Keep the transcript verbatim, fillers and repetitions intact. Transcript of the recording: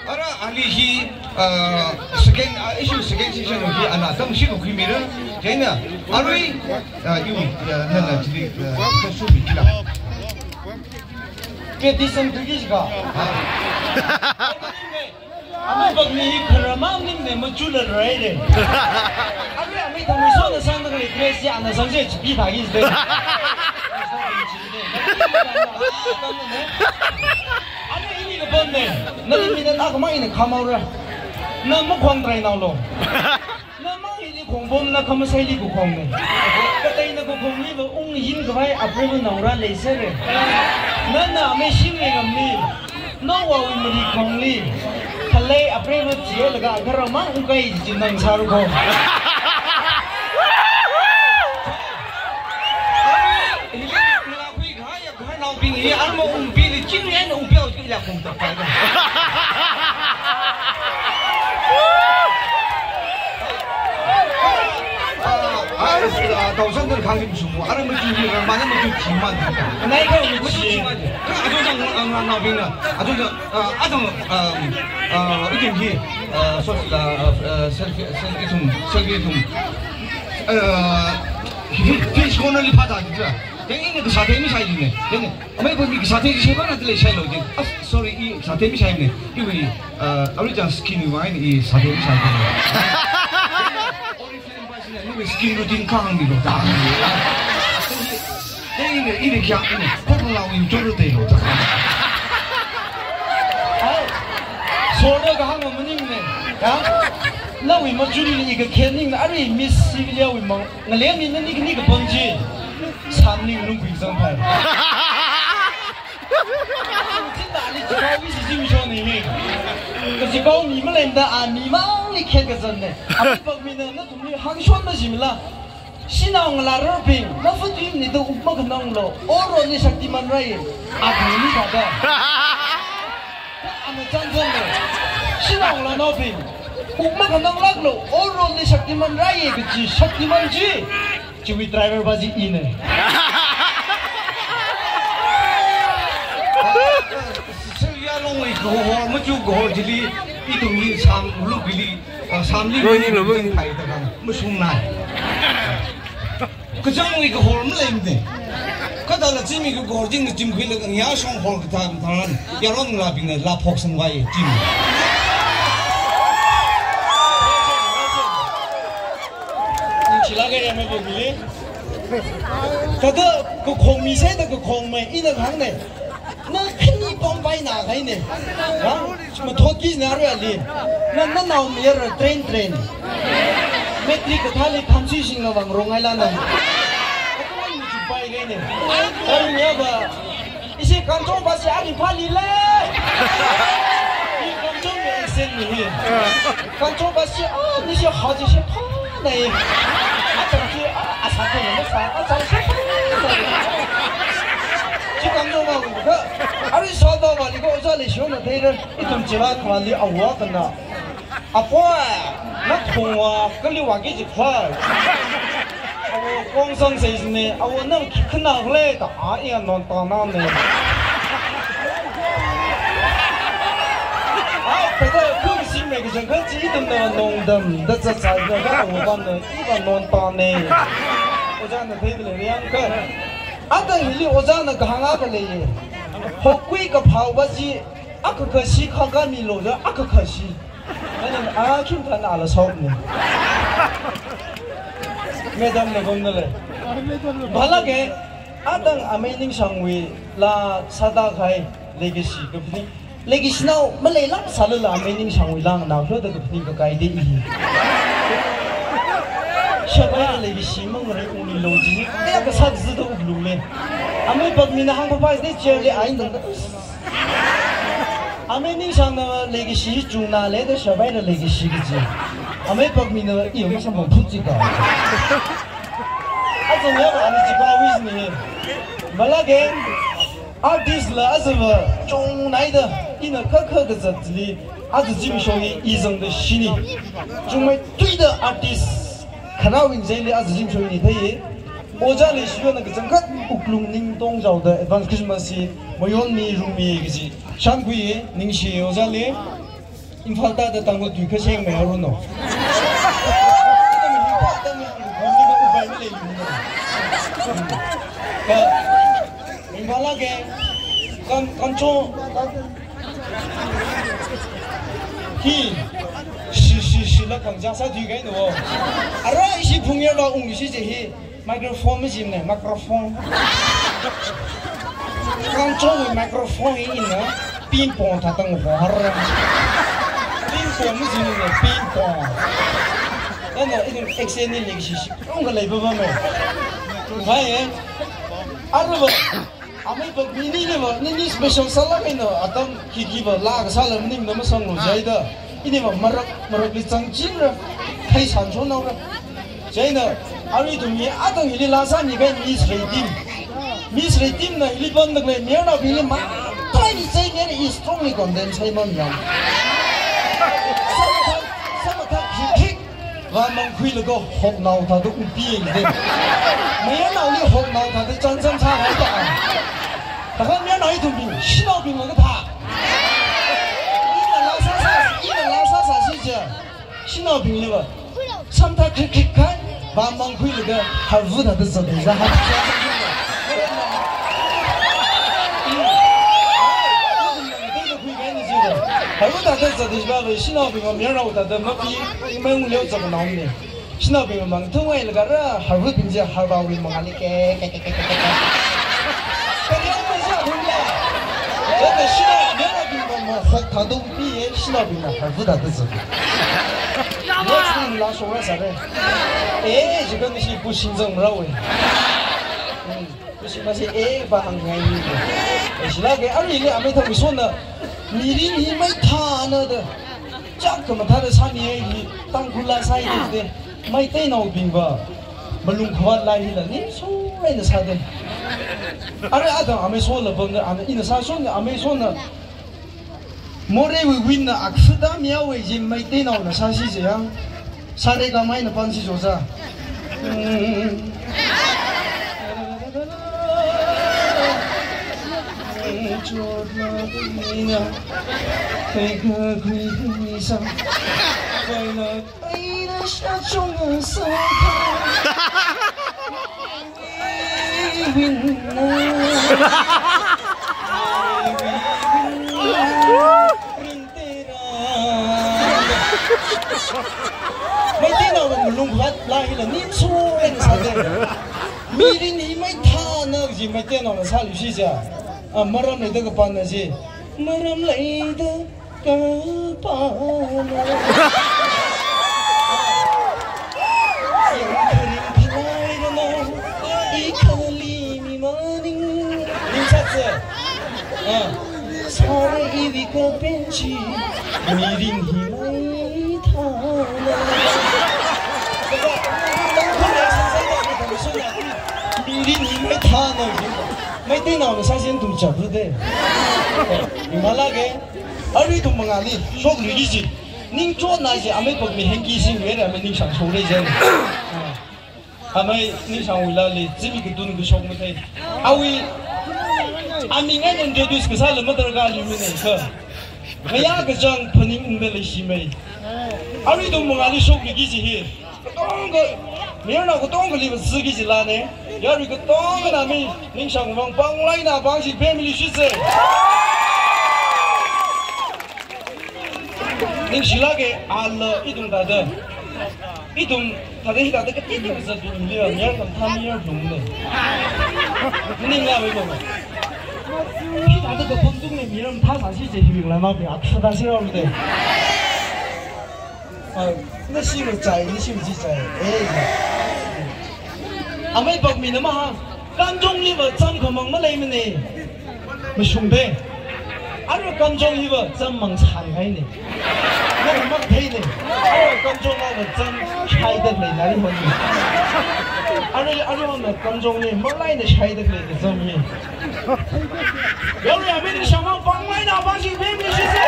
Ara ali hi, uh, second, uh, issue second session hi ana tamshi khuimira. Chieina, arui, uh, iwui, uh, nana chili, uh, kasumi kila. Petition tu kishka. Amei pāngli hi kharamang ning ne machula rai de. Amei amei thamei sona sangda khalei dress ya ana sangse chipi thagi de. Amei ini kapon ne. Nali mina ta kamang ini khamaura. Na makhong try nao lo. Na mang ili khongpom na khamasaili kukhong ne. Kateina kukhongli va ung yin khavai apreiva naora leisere. Nana amei shim ngamli. Nawui mari khongli. Khalei apreiva chilaga kharamang ungkai ji nang saru kho. Hili ngala khui kaya. Khararnaobing hi arma ungpili chingrian ungpiao chila khong tak pai. Ah, ah, ah, thousand dan khang lim sumu. Arma chingri arma na maching chiman. Nai kau maching chiman. Ajo jang ngararnaobing na. Ajo jang, ah, ajo, ah, ah, ithum hi, ah, so, ah, ah, selfie, selfie ithum, selfie ithum. Ah, hi, hi, corner li phata kitra. Then ina kasā thei mi shai ne. Then amei pāngli kasā thei sheba na tele shai lo jin. Ah, sorry, i kasā thei mi shai ne. Iwui, uh, arui chang skin wui vang i kasā thei mi shai ne. Oriflame pa shina, iwui skin routine kahāng mi lo ta. Then ina, ina kya, ina, purple la win choro te lo ta. Ai, sorry kahāng maning ne. Ya? Nawui machuli i kakhen ning arui Miss Sylvia wui mang. Ngalei mi nani kani kapon chi. Samning lungkhui zangphai. Chinda ali chikha wui si jim shon ni. Kachikha mi maleimada a mi mangli khen kazan ne. Amei pāngmina nathumli hāngshon majimla. Shanao ngalāraobing, na futim ni do ukma kanang lo. Oro ni Shaktiman rai. Adi ni kada. Ana chānjam lo. Shanao ngalānaobing. Ukma kanang lak lo. Oro ni Shaktiman rai kaji Shaktiman ji. Chiwui driver pa ji i ne. Sylvia Longwui kahor, machu kahor chili, ithumli sam, lukli, ah, samli. Loi ni lo, loi ni. Thai ta kan, mashung nai. Kachangwui kahor maleimada. Kata la chimi kahor jing na chim khuilaga ya shong hor kata tharan. Yaron ngalābingna la phok sangvai chim. Ningshilak e amei pāngli. Kada kakhong mi sai da kakhong mai ina hāng ne. Na khani pom pai na khai ne. Ha? Mathot ki na ria li. Na, na nao mi ra train train. Matric kathāli khamsi sing na vang rong ai la na. Kakhong mi chu pai khai ne. Kami ya ba. Ishi Kamjong bus ya ni pali le. I Kamjong ni accent ni hi. Kamjong bus ya, ah, ni shi haji shi pa na ye. Ata ki, ah, asa ko ni sa, asa shi pa na ye. Shi Kamjong ma ko. Ari sa da ma ni ko ja le shi na thei re. Ithum chila khali awa kana. Apoi, na thongwa, kali wa ki ji khoi. Awo, kongsang sai ne, awo, nang khi khana khle ta, a, iya non ta na ne. Ai, peda, kung sim me ki jang kha ji tum na nong dam, da cha cha na ka awo ban na, i ba non ta ne. Oja na thei le yang ka. Ata hili oja na ka hanga ka le ye. Hokui kaphā ba ji, aka ka shi kha ka mi lo ja, aka ka shi. Nana, ah, khim thāna ala sop ne. Madam na gom na le. Bala ke, atang amei Ningshangwui la sāda khai legacy kaphaning. Legacy nao, malei lam sālala amei Ningshangwui la nganao lo da kaphaning kakai de i. Shabai legacy mang rai ung ni lo ji. Kaya kasā zi da uklung le. Amei bak mi na hang pa pa de chair le ain dang da. Amei Ningshangna legacy hi chungna le da shabai na legacy kaji. Amei pakmina i masam bang phut ji ka. Azang ya ba ani ji ba wis ni. Bala ke artist la azava chungna da ina kha kha kazat li aza jim shong i zang da shini. Chungmei tui da artist. Khanaowui ngachaili aza jim shong i thei. Oja Leishiya na kachangkhat uklung ning tong jao da advance Christmas hi mayon mi rumi kaji. Shānkhui, ningshi oja le. Imphal thāda Tangkhul tui kasheng mei haruno. Imphal thāda mi hangda bumni ba upai malei luno. Ka, Imphal ke, kam, kamcho, hi, shi, shi, shila khangachā sāthui kahaino. Ara ishi phungyarva ungshi chi hi. Microphone majimana, microphone. Kamchowui microphone hi ina, ping pong thāda ngahor. Ping pong majimana, ping pong. Nana, ithum accent ni leishishi, rong khalei ba ba me. Hai, eh. Aruva. Amei pakmi niniva, nini special sālāk eina atam khikhiva laa kasāla maningna masanglu jihaida. Iniva marak, marakli zangchinra, theisanchon haora. Chieina, arui ithum hi atang hili laa sāmi kahai Miss Reitim. Miss Reitim na hili pamda khalei mayarnaobingli mathāli chieina I strongly condemn sāi mamiya. Samathā, samathā khikhi. Vāmang khuilaga hoknao thāda ungpi yangde. Mayarnaoli hoknao thāda chānjam sāhaida. Thākha mayarnao ithumbing, shanaobingla kathā. Ina laa sāsā, ina laa sāsāsi je. Shanaobingliva. Samthā krik krik khai, vāmang khuilaga, harvu thāda zatda za. Harvu thāda zatda za, shanaobingva mayarnao thāda mapi, mai ungleo zatnaone. Shanaobing mang thungwai laga ra, harvutbing chi harvawui mangāli ke, ke, ke. Kari ang masa hungya. Jadi shanao, mayarnaobing mang hok thāda ungpi ye, shanaobingna harvu thāda zatda. Next time laa shokra sāre. Eh, jikang shi pushing zang rawe. Hmm, pushing masi eh, ba hāngngai ni. Eh, shilake, aruili amei thang sonna. Mirin hi maithāna da. Chak khamathāda sāmi hi, Tangkhul laa sāi de. Meiteinaobingva malung khavāt laa hila nimso eina sāde. Ara atam amei sola pamda, ana ina sāshon, amei sonna. Moreiwui win na aksuda miya wei jin Meiteinaona sāsi je yang. Sāre kamaina pansi joza. Meiteinaona malung khavāt laa hila nimso eina sāde. Mirin hi maithāna kaji Meiteinaona sālushi ja. Ah, maram leida kapana ji. Maram leida kapana. Yang kharing khalai rano, ikhali mi maning. Ningsat se. Ah. Sāra iwui kapen chi, mirin hi maithāna. Mirin hi maithāna. Meiteinaona sāsin ithum chapru de. Malake, arui ithum mangāli, shokluiki ji. Ningchotna ji, amei pakmi hengki singwui, amei ningshang shokre ji. Ah. Amei ningshangwui laali, zimik katun kashok mathei. Awui, aming eina introduce kasāla madarkar liu mine kha. Ngayā kachang phaning ungda leishi mei. Arui ithum mangāli shokluiki ji hi. Katonga, mayarnao katongaliva siki ji laane. Yarui katongana mi ningshang vang panglaina pangshi pemili shise. Ningshilake, ala ithum thāda. Ithum thāda hithāda katiti kazat ithum liya, mayar kathā mayar ithum le. Maningla mei baba. Hithāda kapam tung le mayar mathā sāsi je hiwui lama be aksa thāsi rao de. Ah, nashi machai, nashi machichai. Eh, ja. Amei pakmina maha, Kamjongliva cham khamang maleimane. Mashungde. Arui Kamjong hiva cham mang sāngaine. Nang maktheine. Arui Kamjong hiva cham shaida lei nari hon. Arui, arui hon Kamjong hi malaina shaida lei cham hi. Yarui amei ningshang vang panglaina pangshi pemili shise.